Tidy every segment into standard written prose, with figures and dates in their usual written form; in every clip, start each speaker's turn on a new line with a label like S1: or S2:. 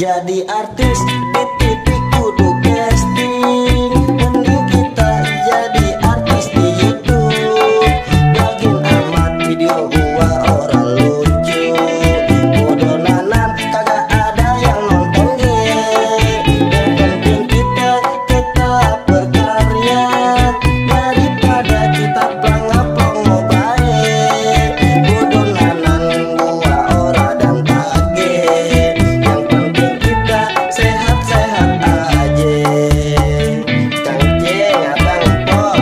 S1: Jadi artis di TV kudu casting, mending kita jadi artis di YouTube. Lagin amat video gua orang lucu, bodoh-nanan kagak ada yang nonton ge. Yang penting kita tetap berkarya, daripada kita plong-plong baik. Bodoh-nanan gua ora dan kaget. Yang penting kita sehat-sehat aja. Cangcing abang empok,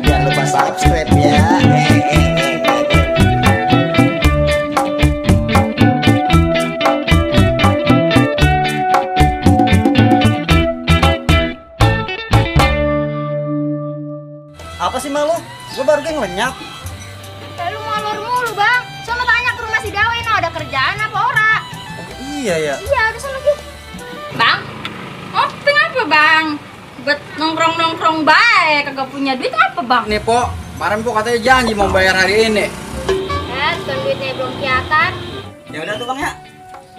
S1: jangan lupa subscribe ya.
S2: Apa sih malu? Gue baru kayak ngelenyak.
S3: Lu molor mulu bang. Sono tanya ke rumah si Dawe, no ada kerjaan apa ora?
S2: Iya ya.
S3: Iya, ada sono lagi. Bang, ngoping apa bang? Bet nongkrong-nongkrong baik, kagak punya duit apa bang?
S2: Nih po, kemarin po katanya janji mau bayar hari ini.
S3: Bukan duitnya belum kelihatan.
S2: Ya udah tuh bang ya.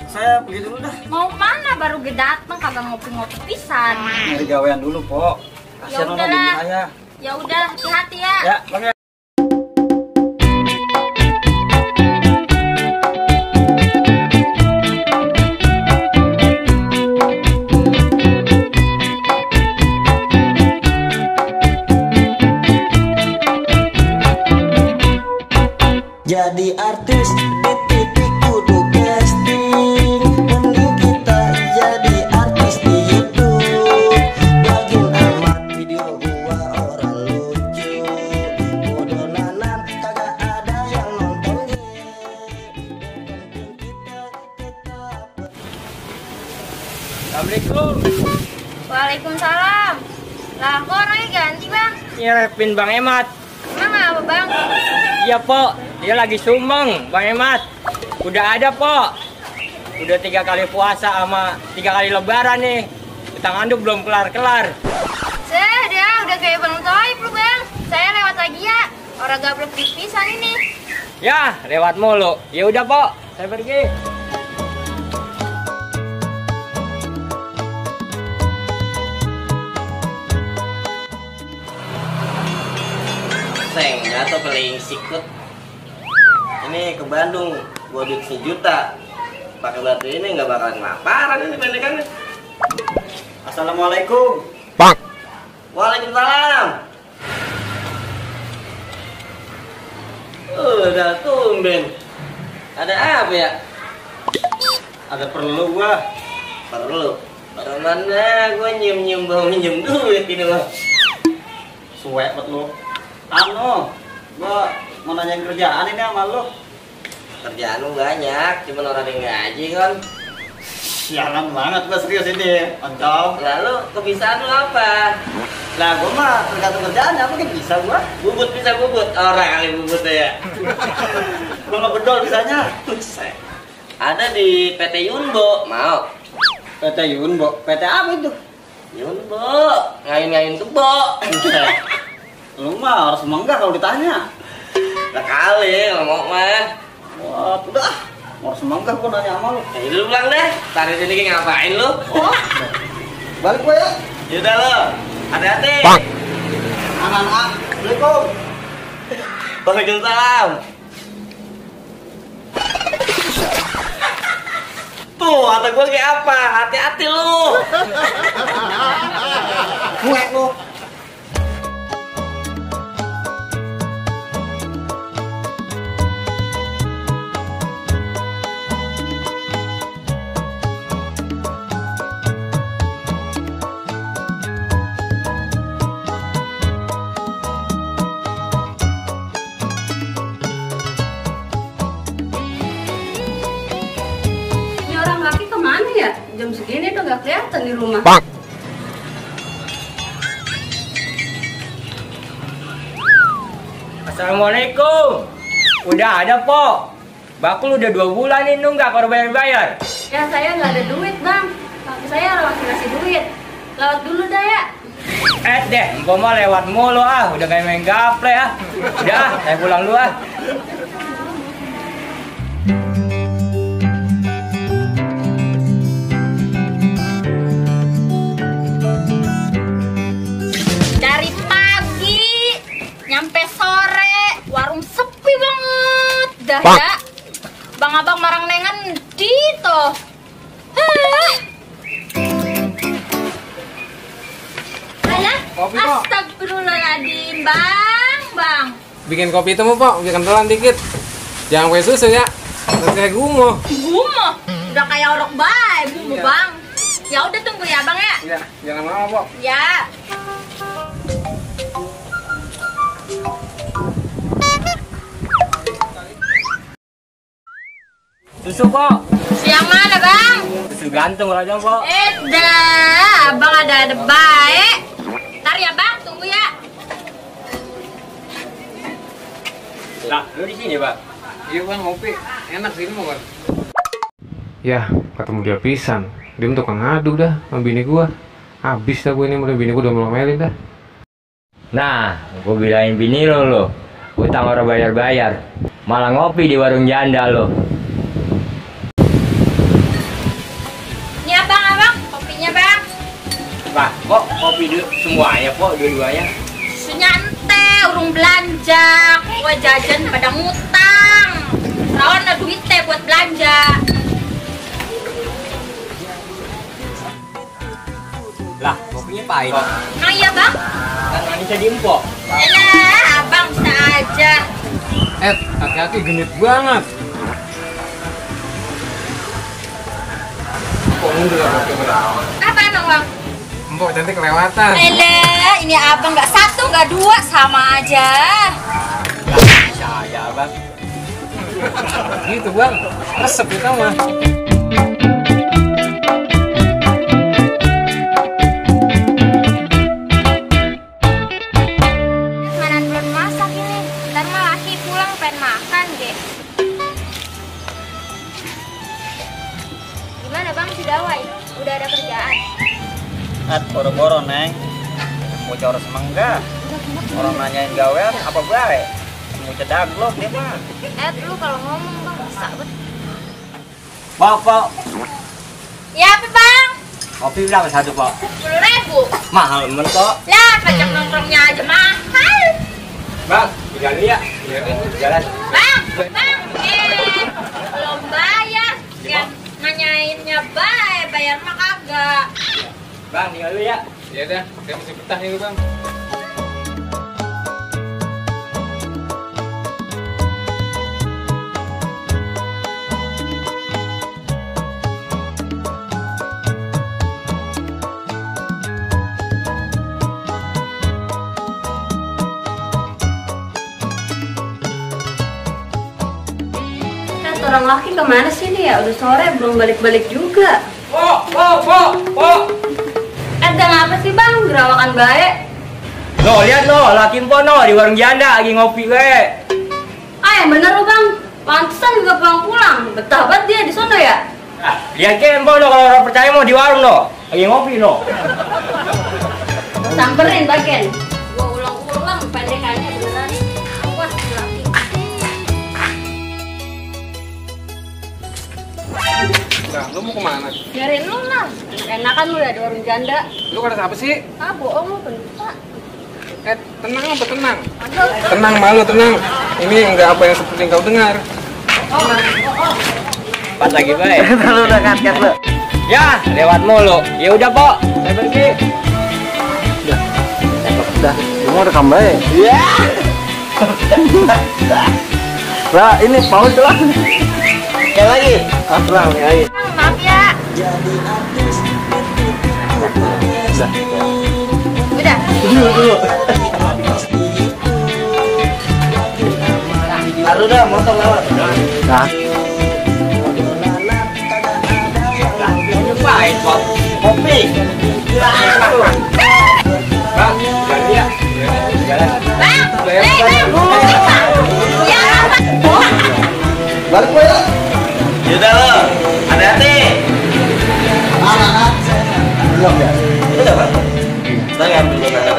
S2: Saya pergi dulu dah.
S3: Mau mana baru ge dateng kagak ngopi-ngopi pisan.
S2: Nyari gawean dulu po.
S3: Ya
S2: Kasian Nona
S3: udahlah.
S2: bingung saya.
S3: Ya udah, hati-hati ya.
S2: Ya bang ya.
S1: Jadi artis di TV kudu casting, mending kita jadi artis di YouTube. Lagin amat video gua orang lucu, bodoh-nanan kagak ada yang nonton ge. Yang penting kita tetap.
S4: Assalamualaikum.
S3: Waalaikumsalam. Lah, kok orangnya ganti bang?
S4: Ini Repin Bang Emat.
S3: Emang apa bang?
S4: Iya po, dia lagi sumeng Bang Emat. Udah ada po. Udah 3 kali puasa sama 3 kali lebaran nih. Utang anduk belum kelar-kelar.
S3: Udah kayak bang Toib lu bang. Saya lewat lagi ya. Orang gablok pisan ini.
S4: Ya, lewat mulu. Ya udah po, saya pergi.
S1: Seng, atau paling sikut. Ini ke Bandung, gua duit 1 juta. Pakai batu ini nggak bakalan kelaparan ini pendekannya.
S2: Assalamualaikum.
S4: Bang.
S1: Waalaikumsalam. Udah tumben. Ada apa ya?
S2: Ada perlu gua.
S1: Perlu. Mana gua nyium-nyium bau minjem duit ini loh.
S2: Suwek buat lu. Anu, gua mau nanyain kerjaan ini sama lu.
S1: Kerjaan lu banyak, cuman orang yang gaji kan.
S2: Sialan banget gua serius ini, oncom.
S1: Lalu kebisaan lu apa?
S2: Lah gua mah tergantung kerjaannya, mungkin bisa gua.
S1: Bubut bisa bubut. Orang kali bubut ya.
S2: Gua mah bedol bisanya.
S1: Buset. Ada di PT Yunbo, mau?
S2: PT Yunbo, PT apa itu?
S1: Yunbo, ngain-ngain kebo.
S2: Lu mah harus menggah kalau ditanya.
S1: Lah kali ngomong mah.
S2: Wah, udah. Harus menggah gua nanya sama lu.
S1: Ya lu pulang deh. Tadi sini kayak ngapain lu?
S2: Oh. Balik gua ya.
S1: Yaudah lo, hati-hati.
S4: Bang.
S2: Anak-anak, Assalamualaikum.
S1: Waalaikumsalam. Tuh, kata gue kayak apa? Hati-hati lu.
S2: Gue lu.
S3: Ini orang laki kemana ya? Jam segini udah gak kelihatan di rumah.
S4: Bang. Assalamualaikum. Udah ada po. Bakul udah 2 bulan nih nunggak baru bayar-bayar.
S3: Ya saya nggak ada duit bang. Tapi saya lagi ngasih duit. Lewat dulu dah ya.
S4: Deh, gua mau lewat mulu ah. Udah kayak main gaple ah. Udah ah, saya pulang dulu ah.
S5: Kopi Pok.
S3: Astagfirullahaladzim, Bang.
S5: Bikin kopi itu Pok, bikin kentelan dikit. Jangan pakai susu ya. Nanti kayak gumoh.
S3: Gumoh? Udah kayak orok bae, gumoh
S5: Iya.
S3: Bang. Ya udah tunggu ya Bang ya.
S5: Iya, jangan lama Pok.
S3: Ya.
S4: Susu Pok.
S3: Yang mana Bang?
S4: Susu gantung aja Pok.
S3: Dah, Abang ada baik. Ntar ya Bang, tunggu ya.
S4: Lah, lu di sini Bang.
S5: Iya Bang, ngopi. Enak sih mau Bang. Ya, ketemu dia pisan. Dia tukang ngadu dah sama bini gua. Habis dah gua ini, mulai bini gua udah melomelin dah.
S4: Nah, gua bilangin bini lo. Utang orang bayar-bayar. Malah ngopi di warung janda lo.
S3: Ini abang, kopinya Bang.
S4: Bah, kok kopi dulu semuanya Pok, dua-duanya.
S3: Sunya ente, urung belanja. Gua jajan pada ngutang. Rawan ada duit teh buat belanja.
S4: Lah, kopinya pahit.
S3: Nah iya Bang.
S4: Kan manisnya diempok.
S3: Elah, Abang bisa aja.
S5: Kaki-kaki genit banget. Kok mundur ya kopi Bang?
S3: Apa emang Bang?
S5: Empok cantik kelewatan.
S3: Elah, ini Abang nggak satu, nggak dua, sama aja.
S4: Bisa aja Bang.
S5: Gitu Bang, resep kita mah.
S6: Mana belum masak ini? Ntar mah laki pulang pengen makan deh. Gimana Bang si Dawai? Udah ada kerjaan?
S2: Boro-boro Neng. Mau coros mangga. Orang nanyain gawean apa bae? Mau cedaglok dia mah.
S6: Lu kalau ngomong Bang bisa bet.
S4: Pok.
S3: Ya apa Bang?
S4: Kopi berapa satu Pok?
S3: 10.000.
S4: Mahal men kok.
S3: Lah, pajak nongkrongnya aja mahal.
S4: Bang, jalan ya. Jalan.
S3: Bang, belum bayar. Yang nanyainnya bayar mah kagak.
S4: Bang, tinggal dulu ya.
S5: Ya udah, saya mesti betah nih Bang.
S6: Orang laki kemana sih nih ya? Udah sore belum balik-balik juga.
S4: Pok.
S6: Ngapa sih Bang? Gerawakan baik.
S4: No, lihat no, laki Mpok no di warung janda lagi ngopi we.
S6: Yang bener lu Bang. Pantesan juga pulang-pulang. Betah banget dia di sono ya?
S4: Lihat ke Mpok no, kalau orang percaya mau di warung no. Lagi ngopi no.
S6: Samperin bagian. Gua ulang-ulang pendekannya beneran. Awas laki.
S5: Nah, lu mau kemana?
S6: Biarin lu lah. Enakan lu ya di warung janda.
S5: Lu kata siapa sih?
S6: Bohong lu pendusta.
S5: Tenang apa tenang? Tenang malu tenang. Ini enggak apa yang seperti yang kau dengar.
S4: Pas lagi baik.
S2: Lu udah kat lu.
S4: Ya, lewat mulu. Ya udah Pok, saya pergi.
S2: Udah, lu mau rekam bae. Iya. Lah, ini paus lah. Sekali lagi. Lah, lagi.
S6: Maaf ya. Udah.
S2: Dulu. Taruh dah motor lewat. Nah.
S4: Baik Pok. Kopi. Bang, jalan ya. Jalan.
S3: Bang, ya
S2: Balik gue ya. Yaudah lo, hati-hati. Belum ya? Udah Bang. Saya ngambil dulu.